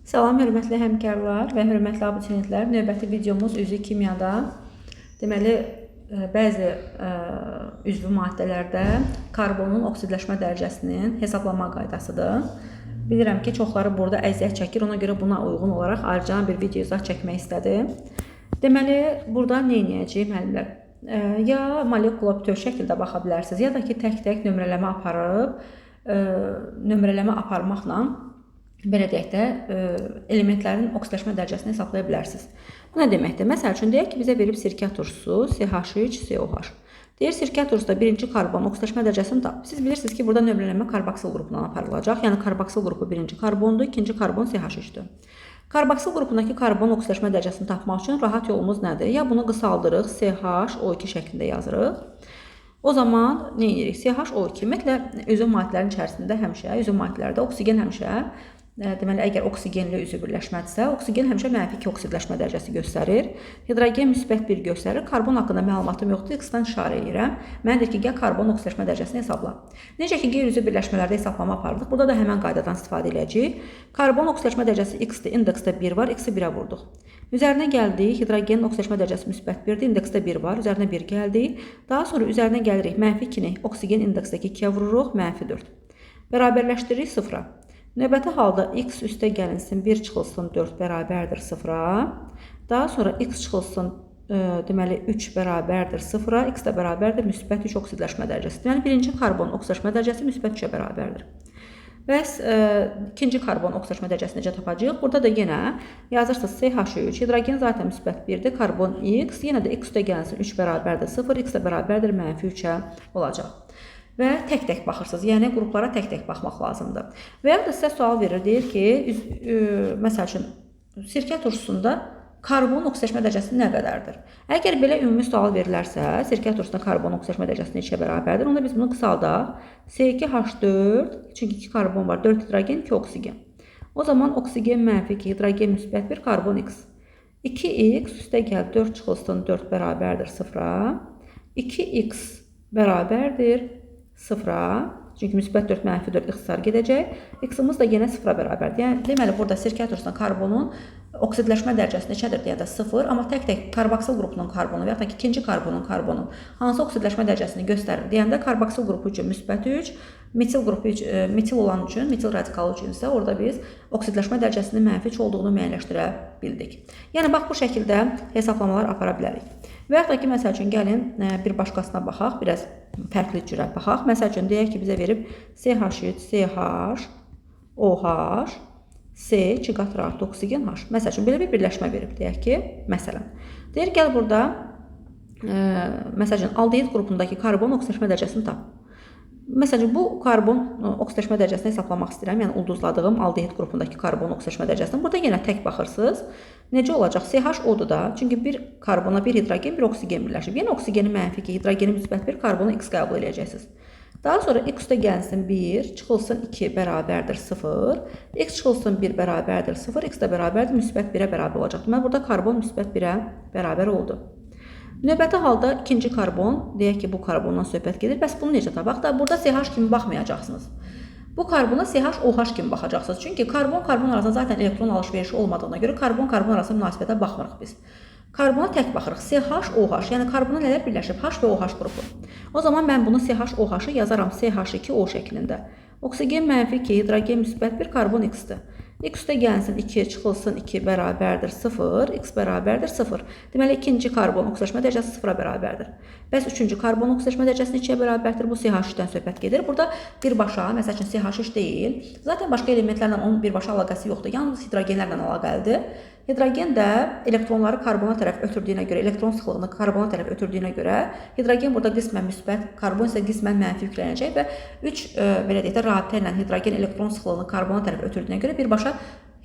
Salam hörmətli həmkarlar və hörmətli abituriyentlər. Növbəti videomuz üzvü kimyada. Deməli, bəzi üzvü maddələrdə karbonun oksidləşmə dərəcəsinin hesablama qaydasıdır. Bilirəm ki, çoxları burada əziyyət çəkir. Ona görə buna uyğun olaraq ayrıca bir video izah çəkmək istədim. Deməli, burada nə edəcəyik müəllimlər? Ya molekula bütöv şəkildə baxa bilərsiniz, ya da ki, tək-tək nömrələmə aparıb, nömrələmə aparmaqla belə deyək də, elementlərin oksidləşmə dərəcəsini hesablaya bilərsiniz. Bu nə deməkdir? Məsəl üçün, deyək ki, bizə verib sirkə turşusu CH3COH. Deyir, sirkə turşusuda birinci karbon oksidləşmə dərəcəsini tap. Siz bilirsiniz ki, burada nömrələmə karboksil qrupundan aparılacaq. Yəni, karboksil qrupu birinci karbondur, ikinci karbon CH3-dür. Karboksil qrupundakı karbon oksidləşmə dərəcəsini tapmaq üçün rahat yolumuz nədir? Ya bunu qısaldırıq, CHO2 şəklində yazırıq. O zaman nə edirik? CHO2. Ümumiyyətlə, üzvü maddələrin içərisində həmişə, üzvü maddələrdə oksigen həmişə, deməli, əgər oksigenli üzvü birləşmədirsə, oksigen həmişə mənfi 2 oksidləşmə dərəcəsi göstərir. Hidrogen müsbət 1 göstərir. Karbon haqqında məlumatım yoxdur, X-dan işarə edirəm. Mən deyir ki, gəl karbon oksidləşmə dərəcəsini hesabla. Necə ki, qeyri-üzvü birləşmələrdə hesablama apardıq, burada da həmən qaydadan istifadə edəcəyik. Karbon oksidləşmə dərəcəsi X-dir, indeksdə 1 var, X-i 1-ə vurduq. Üzərinə gəldik, hidrogenin oksidləşmə dərəcəsi müsbət 1-dir, indeksdə 1 var, üzərinə 1 gəldik. Daha sonra üzərinə gəlirik, mənfi 2-ni oksigen indeksdəki 2-yə vururuq, mənfi 4. Bərabərləşdiririk 0-a. Növbəti halda x üstə gəlinsin 1 çıxılsın 4 bərabərdir 0-a. Daha sonra x çıxılsın deməli 3 bərabərdir 0-a, x də bərabərdir müsbət 3 oksidləşmə dərəcəsi. Deməli, birinci karbon oksidləşmə dərəcəsi müsbət 3-ə bərabərdir. Bəs ikinci karbon oksidləşmə dərəcəsini necə tapacağıq? Burada da yenə yazırsınız CH3, hidrogen zaten müsbət 1-dir, karbon x, yenə də x üstə gəlinsin 3 bərabərdir 0, x də bərabərdir mənfi 3-ə olacaq. Və tək-tək baxırsınız, yəni qruplara tək-tək baxmaq lazımdır. Və ya da sizə sual verir, deyir ki, məsəl üçün, sirkə turşusunda karbon oksidləşmə dərəcəsi nə qədərdir? Əgər belə ümumi sual verilərsə, sirkə turşusunda karbon oksidləşmə dərəcəsi neçəyə bərabərdir? Onda biz bunu qısaldaq. C2H4, çünki 2 karbon var, 4 hidrogen, 2 oksigen. O zaman oksigen mənfi 2, hidrogen müsbət 1, karbon X. 2X üstə gəl 4 çıxılsın 4 bərabərdir 0-a. 2X bərabərdir 0-a, çünki müsbət 4, mənfi 4 ixtisar gedəcək. X-imiz də yenə 0-a bərabərdir. Yəni, deməli, burada sirkə turşusunda karbonun oksidləşmə dərəcəsi neçədir deyə də 0, amma tək-tək karboksil qrupunun karbonu və yaxud da ki, ikinci karbonun karbonu hansı oksidləşmə dərəcəsini göstərir deyəndə karboksil qrupu üçün müsbət 3, metil qrupu üçün, metil olan üçün, metil radikalı üçün isə orada biz oksidləşmə dərəcəsinin mənfi 3 olduğunu müəyyənləşdirə bildik. Yəni, bax, bu şəkildə hesablamalar apara bilərik. Və yaxud da ki, məsəl üçün, gəlin bir başqasına baxaq, biraz fərqli cürə baxaq. Məsəl üçün, deyək ki, bizə verib CH3, CH, OH, C, 2 qat artı oksigen H. Məsəl üçün, belə bir birləşmə verib, deyək ki, məsələn. Deyir, gəl burada, məsəl üçün, aldehid qrupundakı karbon oksidləşmə dərəcəsini tap. Məsəl üçün, bu karbon oksidləşmə dərəcəsini hesaplamaq istəyirəm. Yəni, ulduzladığım aldehid qrupundakı karbon oksidləşmə dərəcəsini. Burada yenə tək baxırsınız. Necə olacaq? CH-O'dur da. Çünki bir karbona bir hidrogen, bir oksigen birləşib. Yenə oksigeni mənfi 2, hidrogeni müsbət 1, karbonu X qəbul eləyəcəksiniz. Daha sonra X üstə gəlsin 1, çıxılsın 2 bərabərdir 0. X çıxılsın 1 bərabərdir 0, X də bərabərdir müsbət 1-ə bərabər olacaq. Deməli, burada karbon müsbət 1-ə bərabər oldu. Növbəti halda ikinci karbon, deyək ki, bu karbondan söhbət gedir. Bəs bunu necə tapaq? Da burada CH kimi baxmayacaqsınız. Bu karbona CH-OH kimi baxacaqsınız. Çünki karbon-karbon arasında zaten elektron alış-verişi olmadığına görə karbon-karbon arasında münasibətə baxmırıq biz. Karbona tək baxırıq. CH-OH, yəni karbona nələr birləşib? H və OH qrupu. O zaman mən bunu CH-OH-ı yazaram CH2O şəklində. Oksigen mənfi 2, hidrogen müsbət 1, karbon X-dir. X üstə gəlsin 2, çıxılsın 2 bərabərdir 0, X bərabərdir 0. Deməli, ikinci karbon oksidləşmə dərəcəsi 0-a bərabərdir. Bəs üçüncü karbon oksidləşmə dərəcəsi neçəyə bərabərdir? Bu CH3-dən söhbət gedir. Burada birbaşa, məsəl üçün CH3 deyil. Zaten başqa elementlərlə onun birbaşa əlaqəsi yoxdur. Yalnız hidrogenlərlə əlaqəlidir. Hidrogen də elektronları karbona tərəf ötürdüyünə görə, elektron sıxlığını karbona tərəf ötürdüyünə görə hidrogen burada qismən müsbət, karbon isə qismən mənfi yüklənəcək və 3 belə deyək də rabitə ilə hidrogen elektron sıxlığını karbona tərəf ötürdüyünə görə birbaşa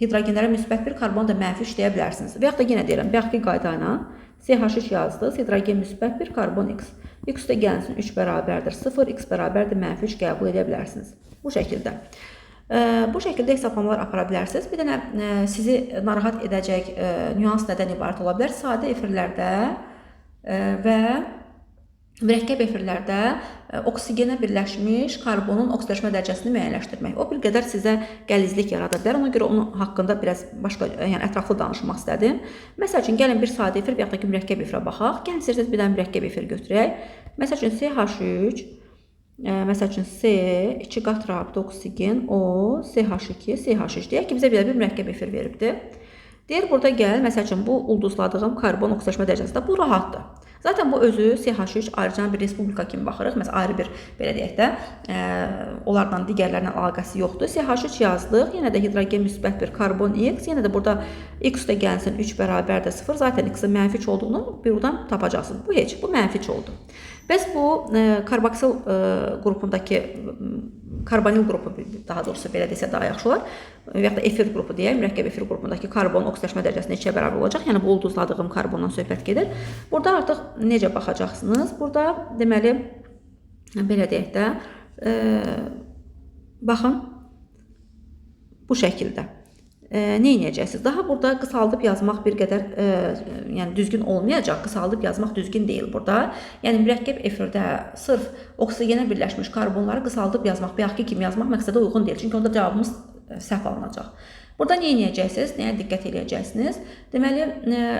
hidrogenlərə müsbət 1, karbon da mənfi 3 deyə bilərsiniz. Və yaxud da yenə deyirəm, bayaqki qayda ilə CH3 yazdınız, hidrogen müsbət 1, karbon X. X üstə gəlsin 3 bərabərdir 0, X bərabərdir mənfi 3 qəbul edə bilərsiniz. Bu şəkildə. Bu şəkildə hesablamalar apara bilərsiniz. Bir dənə sizi narahat edəcək nüans nədən ibarət ola bilər? Sadə efirlərdə və Mürəkkəb efirlərdə oksigenə birləşmiş karbonun oksidləşmə dərəcəsini müəyyənləşdirmək. O bir qədər sizə gəlizlik yarada bilər. Ona görə onun haqqında biraz başqa, yəni ətraflı danışmaq istədim. Məsəl üçün, gəlin bir sadə efir və yaxud da ki, mürəkkəb efirə baxaq. Gəlin istərsəniz bir dənə mürəkkəb efir götürək. Məsəl üçün, CH3, məsəl üçün, C, 2 qat rabitə oksigen, O, CH2, CH3 deyək ki, bizə belə bir mürəkkəb efir veribdir. Deyir, burada gəl, məsəl üçün, bu ulduzladığım karbon oksidləşmə dərəcəsində bu rahatdır. Zaten bu özü CH3 ayrıca bir respublika kimi baxırıq. Məsələn, ayrı bir, belə deyək də, onlarla digərlərlə əlaqəsi yoxdur. CH3 yazdıq. Yenə də hidrogen müsbət bir karbon X. Yenə də burada X də gəlsin 3 bərabər də 0. Zaten X-in mənfi 3 olduğunu buradan tapacaqsınız. Bu heç, bu mənfi 3 oldu. Bəs bu karboksil qrupundakı karbonil qrupu, daha doğrusu belə desə daha yaxşı olar. Və yaxud da efir qrupu deyək, mürəkkəb efir qrupundakı karbon oksidləşmə dərəcəsi neçəyə bərabər olacaq? Yəni bu ulduzladığım karbondan söhbət gedir. Burada artıq necə baxacaqsınız? Burada deməli, belə deyək də, baxın bu şəkildə. Nə edəcəksiniz? Daha burada qısaldıb yazmaq bir qədər yəni düzgün olmayacaq. Qısaldıb yazmaq düzgün deyil burada. Yəni mürəkkəb efirdə sırf oksigenə birləşmiş karbonları qısaldıb yazmaq, bayaqki kimi yazmaq məqsədə uyğun deyil. Çünki onda cavabımız səhv alınacaq. Burada nə edəcəksiniz? Nəyə diqqət eləyəcəksiniz? Deməli,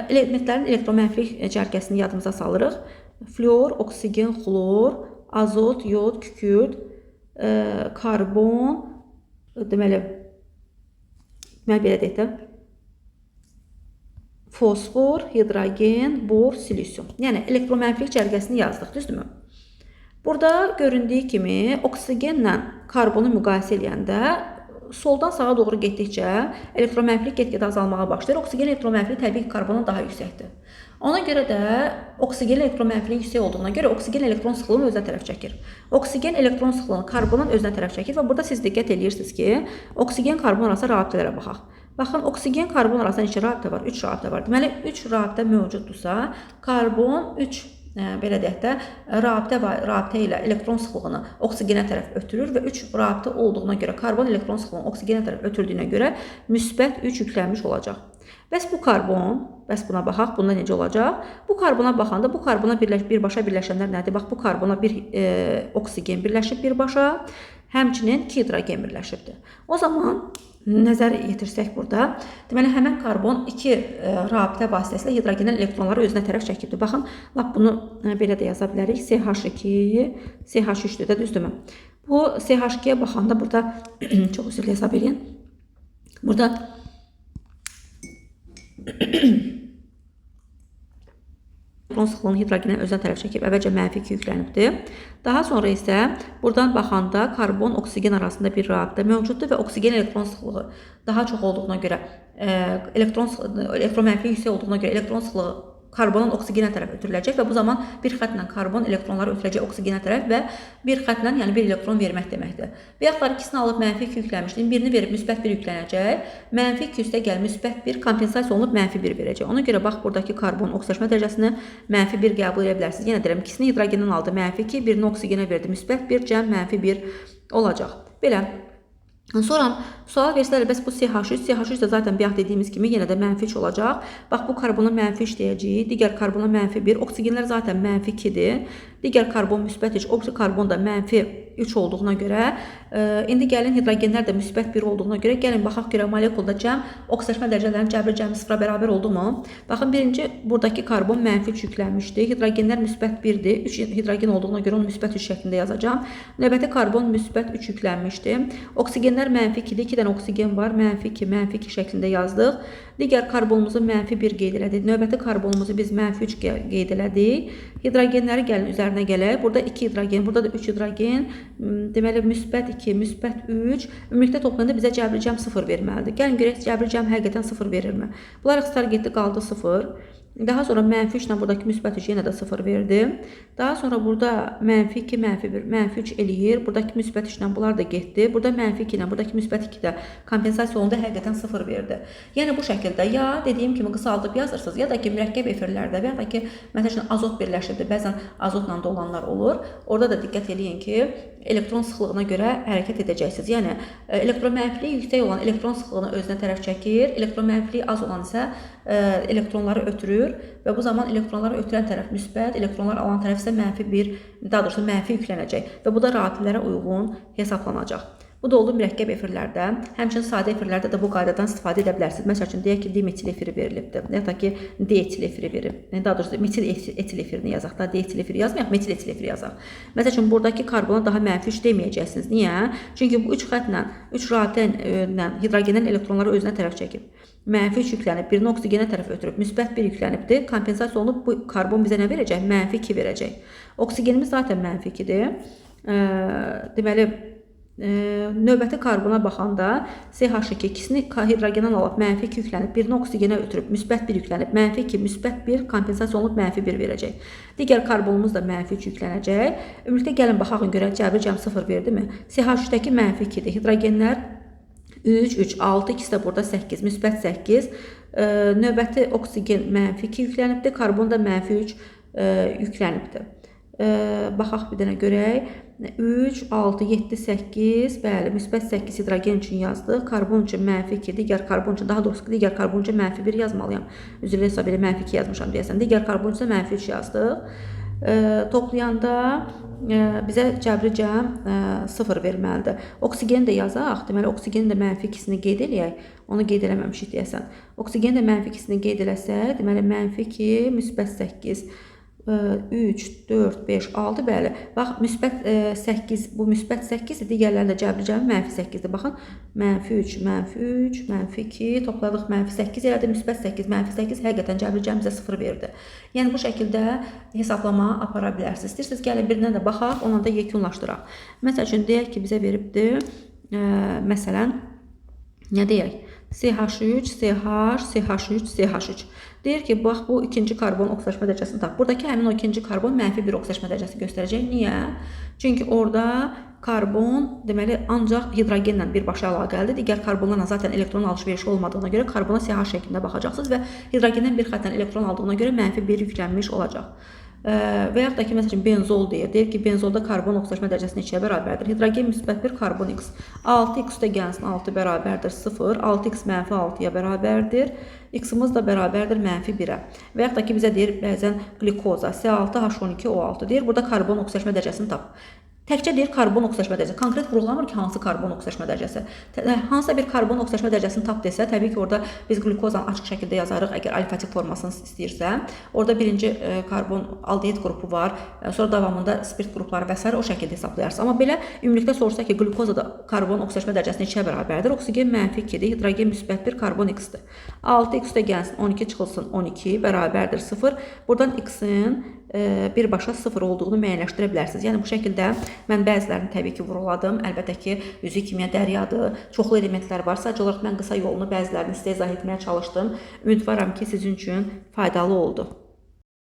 elementlərin elektromənfilik cərgəsini yadımıza salırıq. Flor, oksigen, xlor, azot, yod, kükürt, karbon, deməli, belə deyək də, fosfor, hidrogen, bor, silisium. Yəni, elektromənfilik cərgəsini yazdıq, düzdürmü? Burada göründüyü kimi, oksigenlə karbonu müqayisə eləyəndə soldan sağa doğru getdikcə elektromənfilik get-gedə azalmağa başlayır. Oksigen elektromənfiliyi təbii ki, karbondan daha yüksəkdir. Ona görə də oksigen elektromənfiliyi yüksək olduğuna görə oksigen elektron sıxlığını özünə tərəf çəkir. Oksigen elektron sıxlığını karbondan özünə tərəf çəkir və burada siz diqqət edirsiniz ki, oksigen karbon arası rabitələrə baxaq. Baxın, oksigen karbon arasında neçə rabitə var? 3 rabitə var. Deməli, 3 rabitə mövcuddursa, karbon 3, belə deyək də, rabitə ilə elektron sıxlığını oksigenə tərəf ötürür və 3 rabitə olduğuna görə karbon elektron sıxlığını oksigenə tərəf ötürdüyünə görə müsbət 3 yüklənmiş olacaq. Bəs bu karbon, bəs buna baxaq, bunda necə olacaq? Bu karbona baxanda bu karbona birbaşa birləşənlər nədir? Bax, bu karbona bir oksigen birləşib birbaşa, həmçinin 2 hidrogen birləşibdir. O zaman nəzər yetirsək burada, deməli, həmən karbon 2 rabitə vasitəsilə hidrogendən elektronları özünə tərəf çəkibdir. Baxın, lap bunu belə də yaza bilərik. CH2, CH3-dür də, düzdürmü? Bu CH2-yə baxanda burada, çox üzrli hesab eləyin, burada elektron sıxlığını hidrogendən özünə tərəf çəkib, əvvəlcə mənfi 2 yüklənibdir. Daha sonra isə buradan baxanda karbon oksigen arasında bir rabitə mövcuddur və oksigen elektron sıxlığı daha çox olduğuna görə, elektromənfiliyi yüksək olduğuna görə elektron sıxlığı karbonun oksigenə tərəf ötürüləcək və bu zaman bir xətlə karbon elektronları ötürəcək oksigenə tərəf və bir xətlə, yəni bir elektron vermək deməkdir. Bayaqlar ikisini alıb mənfi 2 yüklənmişdim. Birini verib müsbət 1 yüklənəcək. Mənfi 2 üstə gəl müsbət 1 kompensasiya olunub mənfi 1 verəcək. Ona görə bax buradakı karbon oksidləşmə dərəcəsini mənfi 1 qəbul edə bilərsiniz. Yenə deyirəm, ikisini hidrogendən aldı mənfi 2, birini oksigenə verdi müsbət 1, cəm mənfi 1 olacaq. Belə. Sonra sual versələr, bəs bu CH3, CH3 də zaten bayaq dediyimiz kimi yenə də mənfi 3 olacaq. Bax, bu karbona mənfi 3 deyəcəyik, digər karbona mənfi 1, oksigenlər zaten mənfi 2-dir. Digər karbon müsbət 3, o birisi karbon da mənfi 3 olduğuna görə, indi gəlin hidrogenlər də müsbət 1 olduğuna görə, gəlin baxaq görə molekulda cəm oksidləşmə dərəcələrinin cəbri cəmi 0-a bərabər oldu mu? Baxın, birinci buradakı karbon mənfi 3 yüklənmişdi, hidrogenlər müsbət 1-dir, 3 hidrogen olduğuna görə onu müsbət 3 şəklində yazacağam. Növbəti karbon müsbət 3 yüklənmişdi, oksigenlər mənfi 2-dir, 2 dənə oksigen var, mənfi 2, mənfi 2 şəklində yazdıq. Digər karbonumuzu mənfi 1 qeyd elədik. Növbəti karbonumuzu biz mənfi 3 qeyd elədik. Hidrogenləri gəlin üzərinə gələk. Burada 2 hidrogen, burada da 3 hidrogen. Deməli, müsbət 2, müsbət 3. Ümumilikdə toplayanda bizə cəbri cəm 0 verməlidir. Gəlin görək, cəbri cəm həqiqətən 0 verirmi? Bunlar ixtisar getdi, qaldı 0. Daha sonra mənfi 3 ilə buradakı müsbət 3 yenə də 0 verdi. Daha sonra burada mənfi 2, mənfi 1, mənfi 3 eləyir. Buradakı müsbət 3 ilə bunlar da getdi. Burada mənfi 2 ilə buradakı müsbət 2 də kompensasiya olundu, həqiqətən 0 verdi. Yəni bu şəkildə ya dediyim kimi qısaldıb yazırsınız, ya da ki mürəkkəb efirlərdə və ya da ki məsəl üçün azot birləşibdir. Bəzən azotla da olanlar olur. Orada da diqqət eləyin ki, elektron sıxlığına görə hərəkət edəcəksiniz. Yəni elektromənfiliyi yüksək olan elektron sıxlığını özünə tərəf çəkir, elektromənfiliyi az olan isə elektronları ötürür və bu zaman elektronları ötürən tərəf müsbət, elektronlar alan tərəf isə mənfi bir, daha doğrusu mənfi yüklənəcək və bu da rabitələrə uyğun hesablanacaq. Bu da oldu mürəkkəb efirlərdə. Həmçinin sadə efirlərdə də bu qaydadan istifadə edə bilərsiniz. Məsəl üçün, deyək ki, dimetil efiri verilibdir. Ya da ki, dietil efiri verib. Daha doğrusu, metil etil efirini yazaq. Da dietil efiri yazmayaq, metil etil efiri yazaq. Məsəl üçün, buradakı karbona daha mənfi 3 deməyəcəksiniz. Niyə? Çünki bu 3 xətlə, 3 rabitə ilə hidrogendən elektronları özünə tərəf çəkib. Mənfi 3 yüklənib, birini oksigenə tərəf ötürüb, müsbət 1 yüklənibdir. Kompensasiya olunub, bu karbon bizə nə verəcək? Mənfi 2 verəcək. Oksigenimiz zaten mənfi 2-dir. Deməli, növbəti karbona baxanda CH2 ikisini hidrogendən alıb mənfi 2 yüklənib, birini oksigenə ötürüb, müsbət 1 yüklənib, mənfi 2, müsbət 1 kompensasiya olunub mənfi 1 verəcək. Digər karbonumuz da mənfi 3 yüklənəcək. Ümumilikdə gəlin baxaq görək cəbri cəm 0 verdimi? CH3-dəki mənfi 2-dir. Hidrogenlər 3, 3, 6, ikisi də burada 8, müsbət 8. Növbəti oksigen mənfi 2 yüklənibdir, karbon da mənfi 3 yüklənibdir. Baxaq bir dənə görək. 3, 6, 7, 8, bəli, müsbət 8 hidrogen üçün yazdıq. Karbon üçün mənfi 2, digər karbon üçün, daha doğrusu digər karbon üçün mənfi 1 yazmalıyam. Üzr hesab elə mənfi 2 yazmışam deyəsən. Digər karbon üçün mənfi 3 yazdıq. Toplayanda bizə cəbri cəm 0 verməlidir. Oksigeni də yazaq. Deməli, oksigenin də mənfi 2-sini qeyd eləyək. Onu qeyd eləməmişik deyəsən. Oksigenin də mənfi 2-sini qeyd eləsək, deməli, mənfi 2, müsbət 8. 3, 4, 5, 6, bəli. Bax, müsbət 8, bu müsbət 8-dir, digərlərinin də cəbri cəmi mənfi 8-dir. Baxın, mənfi 3, mənfi 3, mənfi 2, topladıq mənfi 8 elədi, müsbət 8, mənfi 8 həqiqətən cəbri cəmi bizə 0 verdi. Yəni, bu şəkildə hesablama apara bilərsiniz. İstəyirsiniz, gəlin birindən də baxaq, onunla da yekunlaşdıraq. Məsəl üçün, deyək ki, bizə veribdir, məsələn, nə deyək? CH3, CH, CH3, CH3. Deyir ki, bax, bu ikinci karbon oksidaşma dərəcəsini tap. Buradakı həmin o ikinci karbon mənfi 1 oksidaşma dərəcəsi göstərəcək. Niyə? Çünki orada karbon, deməli, ancaq hidrogenlə birbaşa əlaqəlidir. Digər karbonlarla zaten elektron alış-verişi olmadığına görə karbona CH şəklində baxacaqsınız və hidrogendən bir xətlə elektron aldığına görə mənfi 1 yüklənmiş olacaq. Və yaxud da ki, məsəl üçün, benzol deyir. Deyir ki, benzolda karbon oksidaşma dərəcəsi neçəyə bərabərdir? Hidrogen müsbət 1, karbon X. 6x də gəlsin, 6 bərabərdir 0. 6x mənfi 6-ya bərabərdir. X-imiz də bərabərdir mənfi 1-ə. Və yaxud da ki, bizə deyir, bəzən qlikoza C6H12O6 deyir. Burada karbon oksidaşma dərəcəsini tap. Təkcə deyir karbon oksidaşma dərəcəsi. Konkret vurğulamır ki, hansı karbon oksidaşma dərəcəsi. Hansısa bir karbon oksidaşma dərəcəsini tap desə, təbii ki, orada biz qlükozanı açıq şəkildə yazarıq, əgər alfatik formasını istəyirsə. Orada birinci karbon aldehid qrupu var, sonra davamında spirt qrupları və s. o şəkildə hesablayarsınız. Amma belə ümumilikdə soruşsa ki, qlükozada karbon oksidaşma dərəcəsi neçəyə bərabərdir? Oksigen mənfi 2-dir, hidrogen müsbət 1, karbon X-dir. 6x də gəlsin, 12 çıxılsın, 12 bərabərdir 0. Buradan X-in birbaşa 0 olduğunu müəyyənləşdirə bilərsiniz. Yəni bu şəkildə mən bəzilərini təbii ki vurğuladım. Əlbəttə ki, üzvü kimya dəryadır, çoxlu elementlər var. Sadəcə olaraq mən qısa yolunu bəzilərini sizə izah etməyə çalışdım. Ümidvaram ki, sizin üçün faydalı oldu.